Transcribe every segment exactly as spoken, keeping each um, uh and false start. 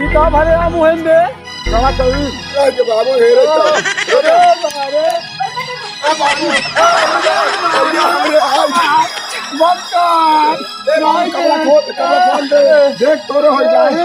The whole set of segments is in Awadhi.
ई का भले आ मुहिम बे? का करी? ए, के बाबू, हे रे, अरे, अरे, अरे। ए, बाबू, ए, अरे, अरे, अरे, मत कर। ए, बाबू, कपड़ा खोल, कपड़ा खोल दे। देख, तोरे हो जाई।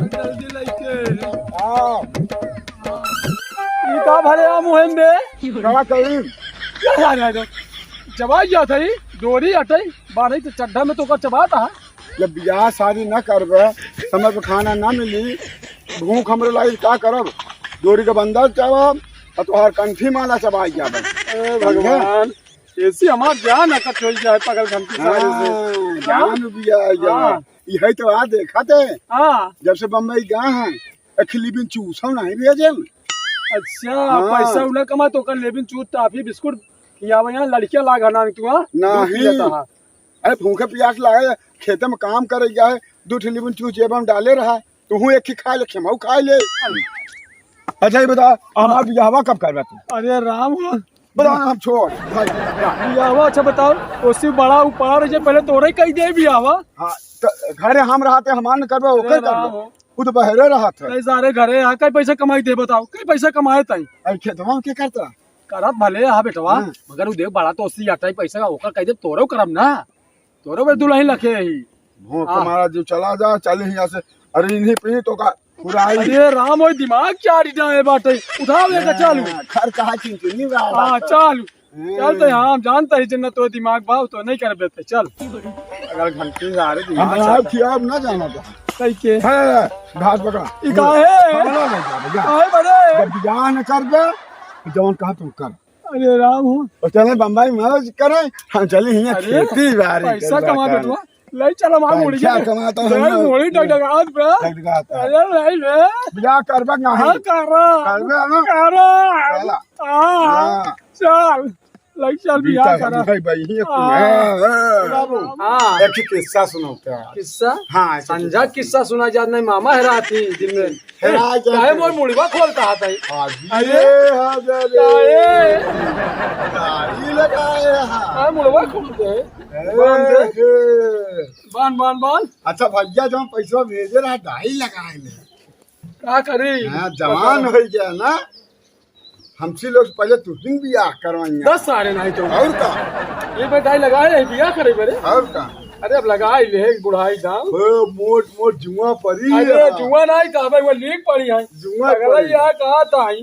जल्दी लइके। हाँ। ई का भले आ मुहिम बे? का करी? क्या जा रहा है? चबाई जात है, डोरी हटई, बारह तो चड्ढा में तो ओकर चबात है। जब बियाह शादी न करबे, समय पे खाना न मिली, भूख हमरे लागी, का करब? डोरी के बंदर चबाब, और तोहार कंठी माला चबाई जाबे। ए भगवान, ऐसी हमार जान अकट हो जाए पागल घंटी सारी से। हाँ, जान बिया जा। हाँ। यही तो आ देखा थे। हाँ। जब से बम्बई गए हैं, एक लिबिन चूसो नहीं भेजन। अच्छा, हाँ। पैसा उन्हें कमा तो कर लेबिन चूस टाफी बिस्कुट खियावे यहाँ लड़कियां लाग हना तू, हाँ? दूध नहीं। पियता है। अरे भूखे प्यास लागे, खेते में काम करे जाए, दू ठे लिबिन चूस जेब में डाले रहा, तू एक ही खा ले, खेमाऊ खा ले। अच्छा, ये बता, हमार बियाहवा कब करबा तू? अरे राम हो। बता, हम छोड़, भाई। बियाहवा, अच्छा बताओ, ओसी बड़ा उपहार जे पहले तोरे कही दे बियाहवा। हाँ, त घरे हम रहते, हमार न करबा, ओकर अरे राम करबा। हो। वो तो बहरे रहत है। कई सारे घरे आ, कई पैसा कमाई दे बताओ, कई पैसा कमाए ताई। अरे खेतवा के करता? करत भले हा बेटवा, हाँ। मगर उ देख बड़ा तो ओसी अटाई पैसा का, ओकर कह दे तोरो करब ना, तोरो बे दुल्हन लखे ही। भोंक हाँ। मारा जो चला जा, चले ही यहाँ से। अरे इन्हीं पे तो का पूरा आई। अरे राम, ओए दिमाग चारी जाए बाटे, उठाओ लेके चालू। हाँ, घर कहाँ चिंचुनी बा हाँ, बाटे। चालू। हम्म। चल तो यहाँ हम जानता ही जिन्ना तो दिमाग बा, तो नहीं कर बेते, चल। अगर घंटी जा रहे हम दिमाग बनाए चालू। खियाब ना जाना तो। कई के? है, घास पकड़ा। ई का है? खाना नहीं जा, भैया। काहे बड़े? जब बियाह न करबे, जौन कहा तू कर। अरे राम हो। और चले बम्बई मौज करे, हम चले हियाँ अरे, खेती बाड़ी पैसा करबा कमा कर। बेटवा। ले चल हमार पैसा मुड़ी के। कमाता ले हम लोग। मुड़ी डगडगात बे। डगडगात है। अरे ले ले। बियाह करबा नहीं। हाँ, करा। करबे ना? करा। चला। हाँ, हाँ। चल। ले चल बियाह बीता करा। हम भाई, भाई, ये हाँ। हाँ, हाँ। बाबू। हाँ। एक ही किस्सा सुनाओ क्या? किस्सा? हाँ, ऐसा संझा किस्सा। किस्सा सुना जात नहीं, मामा है रात ही दिन में। हेरा ए, जाते। काहे मोर मुड़वा खोलता आता है? आज अरे, ये हाजिर है। काहे? दाढ़ी लगाए हैं। काहे मुड़वा खोलते हैं? ए, बांध दे। ए। बांध, बांध, बांध। अच्छा भैया, जब पैसा भेजे रहा, दाढ़ी लगाए ले। का करी? हाँ, जवान हो गया ना। हमसे लोग पहले तुहिन बियाह करवाइया। दस सारे नहीं तो। और का? ये बताई लगाए रहे बियाह करे बरे। और का? अरे अब लगाई ले बुढ़ाई दाम। ओ, मोट मोट जुआ परी अरे है। जुआ नहीं कहबे, वो लीक पड़ी है। जुआ अगला परी। यहाँ कहा था ही।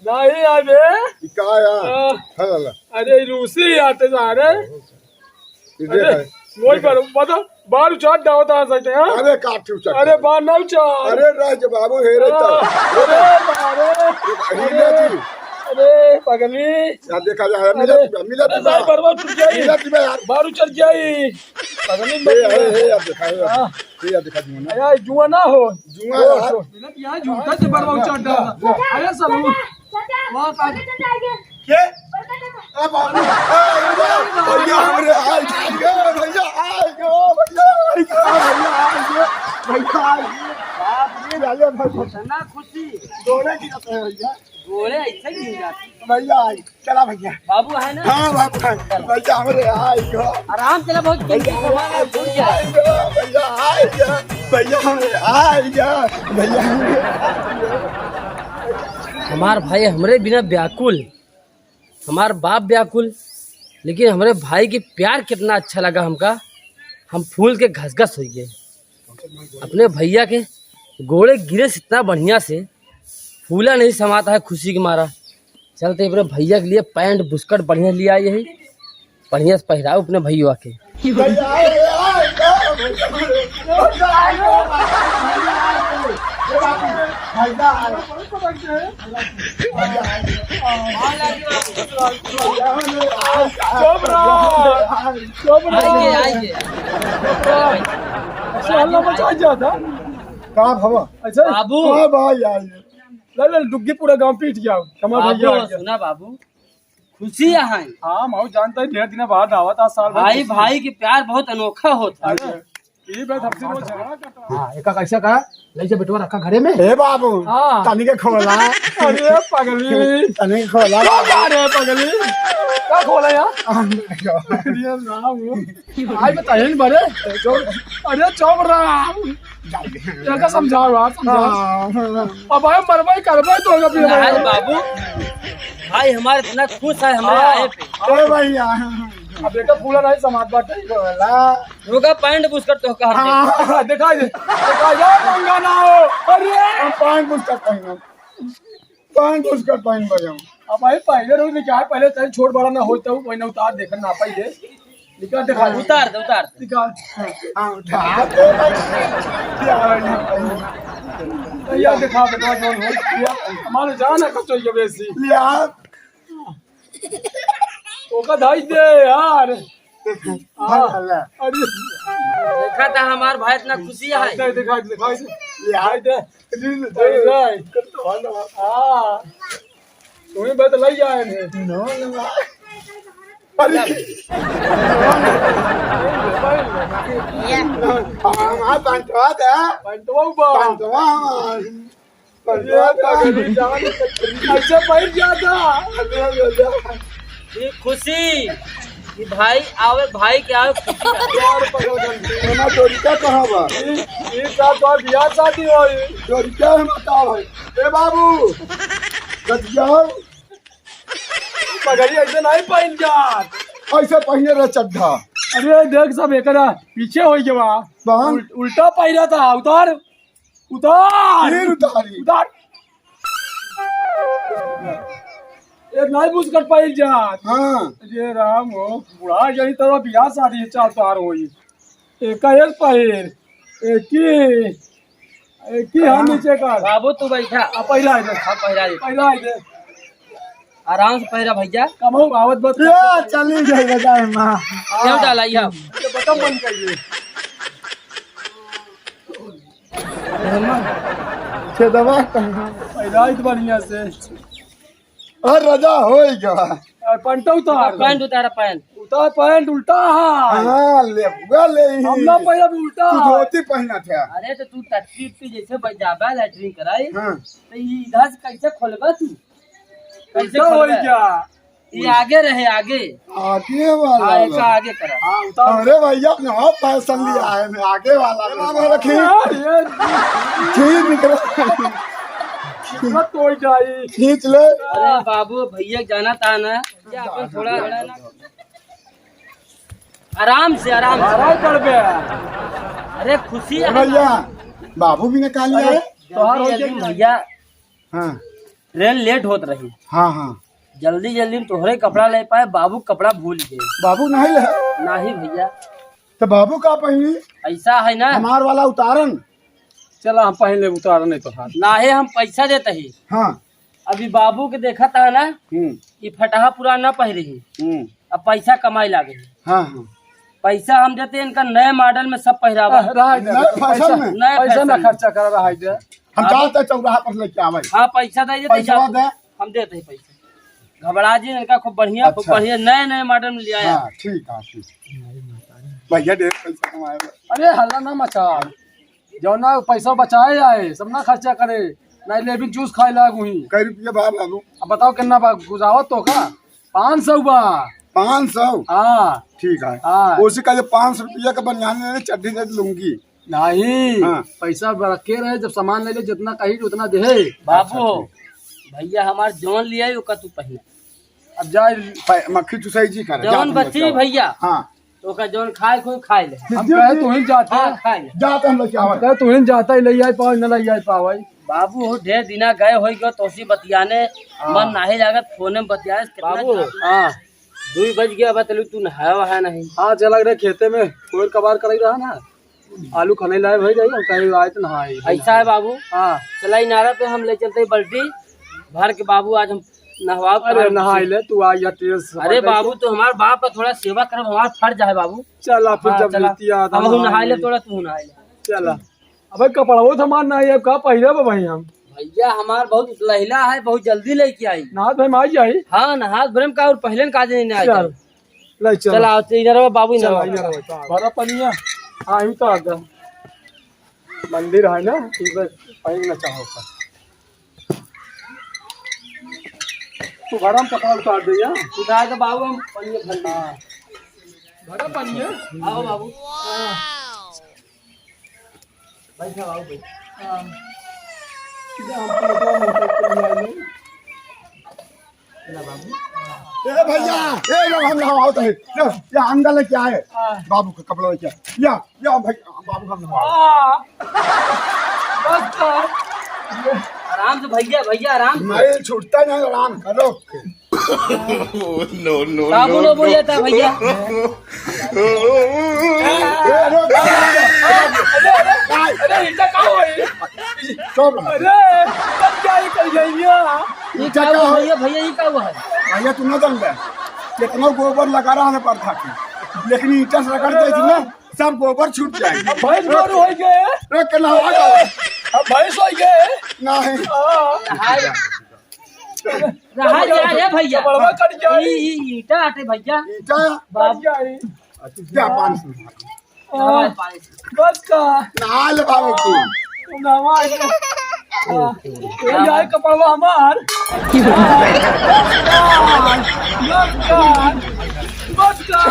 नहीं आबे। ई का या? आ। हला ला। अरे रूसी आते जा रहे। ई अरे, देख है। मोई पर, बता, बारू चाट डावत आ सकते हैं, हाँ? अरे, का तू चाट? अरे, बार ना चाट। अरे, राज बाबू, हे रे तो। अरे, अरे, अरे, अरे, अरे, पगली। या देखा जा, मिला अरे, तू, मिला अरे, तू। भाई, बरवा टूट जाई। मिला तू यार। बारू चढ़ जाई। पगली मत ए, ए, ए, या देखा, ए, या। हाँ। ए, या देखा, जुआ ना। अरे, जुआ ना हो। जुआ ओ, यार। सो। मिला तू यार, झूठा से बरवा चाट डाला। अरे, सब। वाह, का के? ए बाबू, ए भैया, भैया हमरे आइ गए, भैया आइ गए, भैया आइ गए, भैया आइ गए, भैया आइ गए। बाप रे, भैया, भैया। इतना खुशी। गोड़े गिरत है भैया। गोड़े ऐसे गिर जाते। भैया आइ, चला भैया। बाबू है ना? हाँ, बाबू है। भैया हमरे आइ गए। आराम से ला, बहुत भैया हमरे आइ गए, भैया आइ गए, भैया हमरे आइ गए, भैया हमरे आइ गए। हमार भाई हमरे बिना व्याकुल, हमार बाप व्याकुल, लेकिन हमरे भाई के प्यार कितना अच्छा लगा हमका, हम फूल के घसघस होइ गए। अपने भैया के गोड़े गिरे से इतना बढ़िया से फूला नहीं समाता है खुशी के मारा। चलते अपने भैया के लिए पैंट बुस्कट बढ़िया लिया आई है, बढ़िया से पहिराओ अपने भैया के। चुप रहो। चुप रहो। आइए, आइए। अच्छा, हल्ला मचा दिया था। का भवा? अच्छा। बाबू। हाँ भाई, आइए। ले, ले, डुग्गी पूरा गांव पीट गया। क्षमा बाबू, भैया, आइए। सुना बाबू, खुशी है। हाँ, माऊ जानता है, ढेर दिन बाद आवत, आज साल भर भाई, खुशी। भाई के प्यार बहुत अनोखा होता है। अरे, ये बात हमसे रोज झगड़ा करता है। हाँ, एका कैसे कहा? ले जा बेटवा, रखा घरे में। ए बाबू, हाँ। तनी के खोला। अरे पगली। तनी के खोला। का, का रे पगली? का खोला यार? अरे राम। आज में तहिन बरे। चुप। अरे चुप रहा। एका समझाओ यार, समझाओ। हाँ। अब भाई मरबई करबई तो होगा फिर। नहीं बाबू, भाई हमारे इतना खुश है हमारे हाँ। आए पे। अरे भैया। अब एका फूला नहीं समाज बाटे। खोला। रुका, पैंट बुस्कट तो कहा हाँ। दिखाई दे, दिखाई दे, पंगा ना हो। अरे। हम पैंट बुस्कट पहनब। पैंट बुस्कट पहन बजाऊं। अब भाई पहले रोज निकाल, पहले तेरे छोट बड़ा ना होता हूँ, वही ना उतार देखना पहले। निकाल दिखा। उतार दे, उतार दे। निकाल। हाँ, उठा दे भाई। क्या है यहाँ पे? भैया दिखा, दिखा, जो हो गया। हमारे जान है कचोई के बेसी। लिया। ओका धाई दे यार। हाँ। अल्लाह। अरे। देखा था हमार भाई इतना खुशी है। दे, दिखा, दिखा दे। यार। दे। रील दे, दे। हाँ। तुम्हें बतलाई आए हैं। No, no. अरे। हाँ, हाँ, पंचवा दे। पंचवा बा। पंचवा हमार। अरे, पगली जान, ऐसे बैठ जाता। ये खुशी, ये भाई आवे, भाई के आवे, खुशी आवे। यार, पगल बन गई। ना डोरिका कहाँ बा? ये, ये साथ बार बियाह शादी होई। डोरिका हम बताओ भाई। ए बाबू, गजियाओ। पगड़ी ऐसे नहीं पहन जात। ऐसे पहने रह चड्ढा। अरे देख सब एकरा पीछे होई गवा। बहन। उल-, उल्टा पहिरा था, उतार। उतार। फिर उतारी। उतार। ए, नाई बुस्कट पाइल जात। हाँ। ये राम हो, बुढ़ा जाई तो बियाह शादी चार पार होई। एक एक पहिर, एक ही, एक ही हम हाँ। नीचे कर। बाबू तू बैठा। आ, पहिरा है दे। हाँ, पहिरा दे। पहिरा है दे। आराम से पहिरा भैया। कमऊ आवत बत। या, चली गई बजाए माँ। क्यों डाला ये? ये बटन बंद करिए। छेदवा कहाँ? पैराइत बढ़िया से। और रजा होई गवा। और पैंट उतार। पैंट उतारा, पैंट। उतार, पैंट उल्टा है। हाँ, ले, हुआ ले ही। हम ना पहले भी उल्टा तू है। धोती पहना था। अरे तो तू टट्टी उट्टी जैसे बजाबा लैट्रिन कराई। हाँ। तो ये इधर से कैसे खोलबा तू? कैसे उल्टा होई खोलबा? क्या? ये आगे रहे, आगे। आगे वाला हाँ, एक वाला। आगे करा। हाँ, उतार। अरे भैया, अपने आप फैशन लिया है, मैं आगे वाला में। बाबा रखी। हाँ, ये खींच निकला। कितना तोड़ जाई। खींच ले। अरे बाबू, भैया जाना था ना, भैया अपन थोड़ा आराम से, आराम से। आराम कर बे। अरे खुशी ए है। भैया, बाबू भी निकाल लिया अरे, है। तोहार हो जल्दी गया। भैया, हाँ। ट्रेन लेट होत रही। हाँ, हाँ। जल्दी जल्दी में तोहरे कपड़ा ले पाए, बाबू कपड़ा भूल गए। बाबू नहीं ले? नहीं भैया। तो बाबू का पहनी? ऐसा है ना। हमार वाला उतारन। चला हम पहन ले उतारन नहीं तो हाथ। नाहे हम पैसा देते ही। हाँ। अभी बाबू के देखा था ना, हम्म। ये फटाहा पुराना पहरे ही। हम्म। अब पैसा कमाई लागे ही। हाँ, हाँ। पैसा हम देते इनका नए मॉडल में सब पहरावा। आह, रहा दे, नए पैसा, फैशन में? नए पैसा ना फैशन में। खर्चा कर रहा है दे। हम अब जाते चौराहा पर लेके आवे। हाँ, पैसा दे देते पैसा जा। दे। हम देते हैं पैसा। घबरा जी इनका खूब बढ़िया, खूब अच्छा। बढ़िया नए नए मॉडल में ले आया। हाँ, ठीक है, ठीक। भैया ढेर पैसा कमाए बा। अरे हल्ला ना मचा, जौना पैसा बचाए आए, सब ना खर्चा करे, ना लेबिन जूस खाए लाग हुई। कै रुपया बा बाबू? अब बताओ कितना बा, गुजावत तो का? पाँच सौ बा। पाँच सौ? हाँ। ठीक है। हाँ। उसी का जो पाँच सौ रुपया का बनियान ले, चड्ढी दे, लुंगी। नहीं, हाँ। पैसा रखे रहे, जब सामान ले ले, जितना कही उतना दे। बाबू, अच्छा, ठीक। भैया हमार जौन लिया है, ओका तू पहने। अब जा। पै-, मक्खी चुसाई जी करे, जा जौन तुम बची बचाओ। भैया, हाँ। तो ओका जौन खाए कोई खाए ले। हम कहे तू ही जाता। हाँ, खाए ले। जा तो हम लेके आवे। कहे तू ही जाता ही ले आई पावे, न ले आई पावे। बाबू हो ढेर दिना गए होई गयो, तोसी बतियाने हाँ। मन नाही लागत, फोने में बतियाए, कितना बाबू। हाँ। दुई बज गया, बतलू तू नहाया वहाया नहीं। हाँ, चला गए खेते में, कोई कबार कराई रहा ना, आलू खने लाए भाई जाई, हम कहे आए तो नहाए। ऐसा है बाबू। हाँ। चला इनारा पे हम ले चलते हैं बाल्टी भर के बाबू, आज हम नहवा अरे नहाई ले तू, आ या तेल से अरे बाबू, तो हमार बाप का थोड़ा सेवा कर, हमार फर्ज है बाबू। चला फिर हाँ, जब चला। नीति आता हम हूँ नहाई ले, थोड़ा तू नहाई ले। चला। अबे कपड़ा वो सामान ना है, अब का पहिरे बा भाई हम? भैया हमार बहुत लहिला है, बहुत जल्दी लेके आई। नहात भरे में आई जाई। हाँ, नहात भरे में का और पहिले न का दिन नहीं आई चल, जाई। ले चल। चल, आओ, तो इधर आओ, बाबू, इधर चल, आओ। इधर आओ, चल। भरा पनिया। हाँ, यूं तो आ गया। मंदिर है ना, इधर पानी ना चाहो का। तू भरा में कपड़ा उतार दे यार। उतार दे बाबू, हम पनिया भर लेंगे। हाँ। भरा पनिया। आओ बाबू। हाँ। बैठा बाबू, बैठा। हाँ। सीधा हमको लगा मोटर पे ले आए। ए भैया, ए लोग हम नहाओ तो है। लो, या अंदर लेके आए। हाँ। बाबू का कपड़ा लेके आए। या, या भैया, बाबू का नहाओ। हाँ। बस कर। आराम से भैया, भैया आराम से। नहीं छूटता नहीं, आराम करो। No, no, साबुन no, वो no। बोलिया था भैया। ए, रुक, रुक, रुक। अरे, अरे, अरे, इनका का हुआ है? चुप रह। अरे, कब क्या ये कर जाएंगे? ये ईटा का का हुआ हो? भैया, भैया, ये का हुआ है? भैया, तू ना दंग है। कितना गोबर लगा रहा है पर था के। लेकिन ईटा से रगड़ दे थी ना, सब गोबर छूट जाएगा। अब भैंस गोरू हो गए। रे, के नहा जाओ। अब भैंस हो गए। नहीं। हाँ। हाय। रहा जा रे भैया। कपड़वा कट जाए। ई, ई, ईटा आटे भैया। ईटा? बाप। कट जाए। जा पानी से। हाँ, बस का। नहा ले बाबू तू। नहा ले। हाँ। ये जाए कपड़वा हमार। बस का। बस का।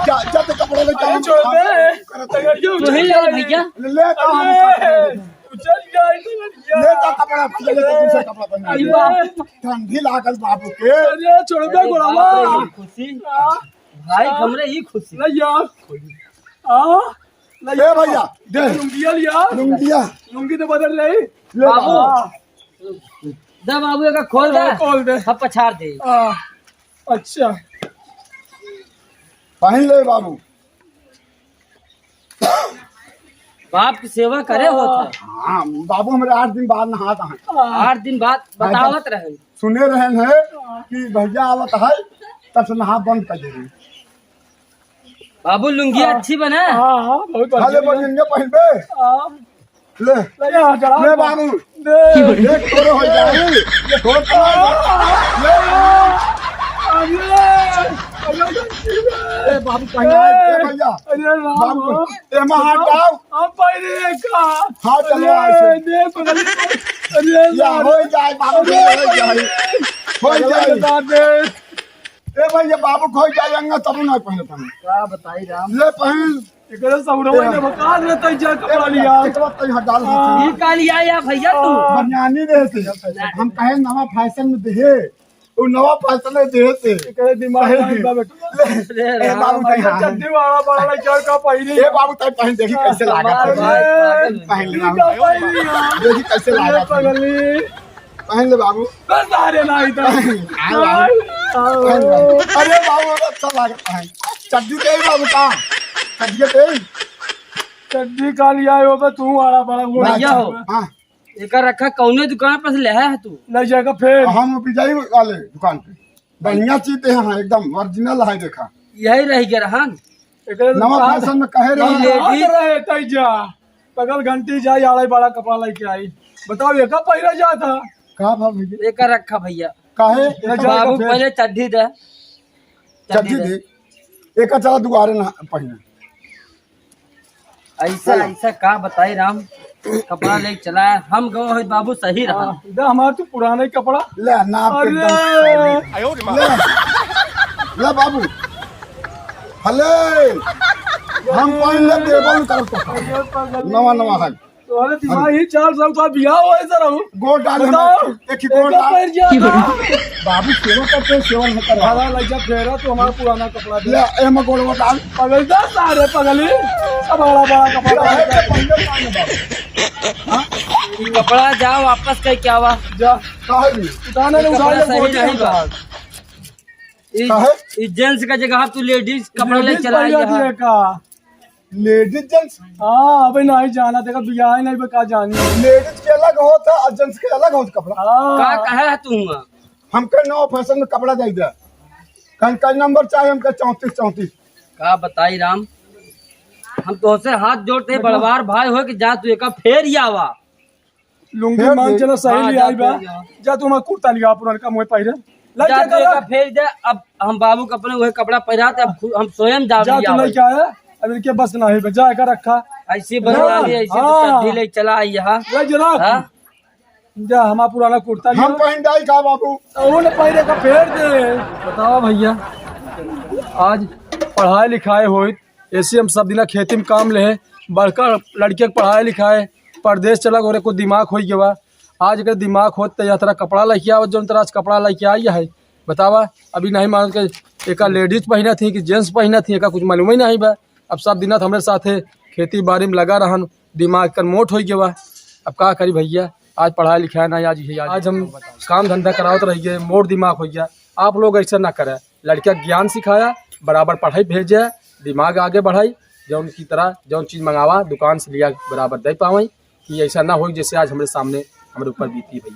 जा, जा तो कपड़ा ले, अरे जा। छोड़ दे। तगड़िया तू ही ले उछल भैया। ले, ले, तो हम अरे, उछल जाए तगड़िया। ले, तो कपड़ा, ले, तो दूसरा कपड़ा पहन ले। अरे। ठंडी लागल बाबू के। अरे, छोड़ दे गोड़वा। खुशी। हाँ। भाई, हाँ। हमरे ही खुशी। ले यार। हाँ। ले ए यार। भैया, दे। लुंगिया लिया। लुंगिया। लुंगी तो बदल रही। ले बाबू। हाँ। दे बाबू, एका खोल दे। हाँ, खोल दे। सब पछाड़ दे। हाँ। अच्छा। पहन ले बाबू। बाप की सेवा करे होत है। हाँ, बाबू हमरे आठ दिन बाद नहात हैं। आठ दिन बाद हाँ, बतावत रहे। सुने रहे हैं कि भैया आवत है, तब से नहा बंद कर दे रहे। बाबू लुंगी हाँ। अच्छी बने। हाँ, हाँ, बहुत हाँ, ले बढ़िया। बढ़िया पहनबे। हाँ। ले, ले, हाँ, चढ़ा ले दे। बाबू। दे। देख, तोरे हो जाई। छोड़ तो। ले। अरे, अरे, ए, बाबू, कहीं आए, ए, भैया। अरे, राम। बाबू, ए, माँ, हटाओ। हम पहले का। हाँ, चलो, अरे, ऐसे। दे, पकड़ ले। अरे, या, राम। हो जाए, बाबू, अरे, हो जाए। हो जाए। बता दे। ए, भैया, बाबू, हो जाए, अंगा तब ना पहले पहले। का बताई, राम? ले, पहन। एकरे सौरवा ने बका देता है, जा कपड़ा लिया। एक बात तो यहाँ डाल हाँ। देती। ये का लिया या भैया तू? हाँ। बनियानी देते। हम कहे नवा फैशन में देहे। वो नवा फैशन में देते। एकरे दिमाग पहन में के। बा बेटा। ले, अरे ए, बाबू राम, कहीं हाँ। चड्डी वाला, वाला लड़का का पहनी। ए, बाबू ताई पहन देखी कैसे लागत है। अरे, पहन ले ई बाबू। का पहनी है? देखी कैसे ये लागत है। पगली। पहन ले बाबू। बस आ रे ना इधर। हाँ, बाबू। आओ। पहन ले बाबू। अरे बाबू, अच्छा लागत है। चड्डी दे बाबू का? चड्डी दे। चड्डी का लिया हो बे तू, आड़ा बड़ा मुंह भैया हो। हाँ। एकर रखा कौने दुकान पर से ले है तू? ले जाएगा फिर। हम विजय वाले दुकान पे। बढ़िया चीज दे हैं, एकदम ओरिजिनल है, देखा। यही रह गया रहन। एकरे नवा दुकान फैशन में कहे रहे। नहीं, लेडीज। रहे तै जा। पगल घंटी जाई, आड़े बड़ा कपड़ा लेके आई। बताओ, ये का पहिरा जाता? का भाव भैया? एकर रखा भैया। काहे? ले जाएगा बाबू फिर। पहले चड्डी दे। चड्डी चड्डी दे। दे। एका चला दुआरे ना पहिने। ऐसा, ऐसा का बताई राम, कपड़ा लेके चला है। हम गो है बाबू सही रहा। हाँ, इधर हमारा तो पुराना ही कपड़ा। ले, नाप के अरे। एकदम सही। ले, ले बाबू। हले, हम पहन ले देबो न करब तो। अरे पागल। नवा, नवा है। तोहरे दिमाग ही चाल साल का बियाह हुआ है सर, हम। गोड़ डाल बताओ, हमें, एक ही गोड़ एका डाल। पैर जाता। बाबू, सेवा करते, सेवा नहीं कर रहा। हमारा लज्जा फेरा, तू हमारा पुराना कपड़ा दे। ले, ए में गोड़ डाल। पगल जा सारे पगली, सब बड़ा बड़ा कपड़ा। ले, ए, पहले पानी डाल। हाँ? ई कपड़ा जाओ वापस कह के आवा। जा। काहे भी? उठाना नहीं, कपड़ा उठाना, सही गोड़ नहीं डाल। बा। ई, काहे? ई जेंट्स का जगह तू लेडीज कपड़ा ले लेडीज चला पहिरा गया। दिया का? Ladies gents? हाँ, अबे नहीं जाना, देखा बियाह ही नहीं बे, का जानी। लेडीज के अलग होता और जेंट्स के अलग होता कपड़ा। हाँ। का कहे है तू हुआ? हमके नौ फैशन में कपड़ा दे दे। कहीं कई नंबर चाहे हमके चौंतीस, चौंतीस। का बताई राम, हम तोहसे हाथ जोड़ते हैं, बड़वार भाई हो कि जा तू एका फेर ही आवा। लुंगी फेर मांग दे। चला सही हाँ, ले जा आई बा। फेर जा। जा तू हमार कुर्ता लिया पुरान का मुँह पहिरे। ला जा जा तू का एका ला। फेर दे, अब हम बाबू के अपने वही कपड़ा पहिरा थे, अब खु-, हम स्वयं जा जा लिया तू भाई। लेके आया, अब इनके बस ना है, जा एका रखा। ऐसी बनवा हाँ, ली, ऐसी तो हाँ। चड्ढी ले चला आई यहाँ। ले जरा। हाँ? जा हमार पुराना कुर्ता लिया। हम पहन जाई का बाबू? वो ने पहिरे का फेर दे। बतावा भैया, आज पढ़ाई लिखाई होई, ऐसे हम सब दिना खेती में काम ले, बड़का लड़के के पढ़ाई लिखाई, परदेश चला गए, कुछ दिमाग होई गवा। आज अगर दिमाग होत त यह तरह कपड़ा लेके आवत, जौन तरह आज कपड़ा लेके आई है, बतावा। अभी नहीं मानत के एका लेडीज पहिनत ही कि जेंट्स पहिनत ही, एका कुछ मालूम ही नहीं बा। अब सब दिना त हमरे साथे खेती बाड़ी में लगा रहन, दिमाग कर मोट होई गवा। अब का करी भैया, आज पढ़ाई लिखाई ना, आज ये, आज आज हम काम धंधा करावत रहिए, मोट दिमाग हो गया। आप लोग ऐसा ना करें, लड़का ज्ञान सिखाया, बराबर पढ़ाई भेजे, दिमाग आगे बढ़ाई, जौन की तरह जौन चीज मंगावा दुकान से लिया बराबर दे पावे, कि ऐसा ना हो जैसे आज हमरे सामने हमरे ऊपर बीती भैया।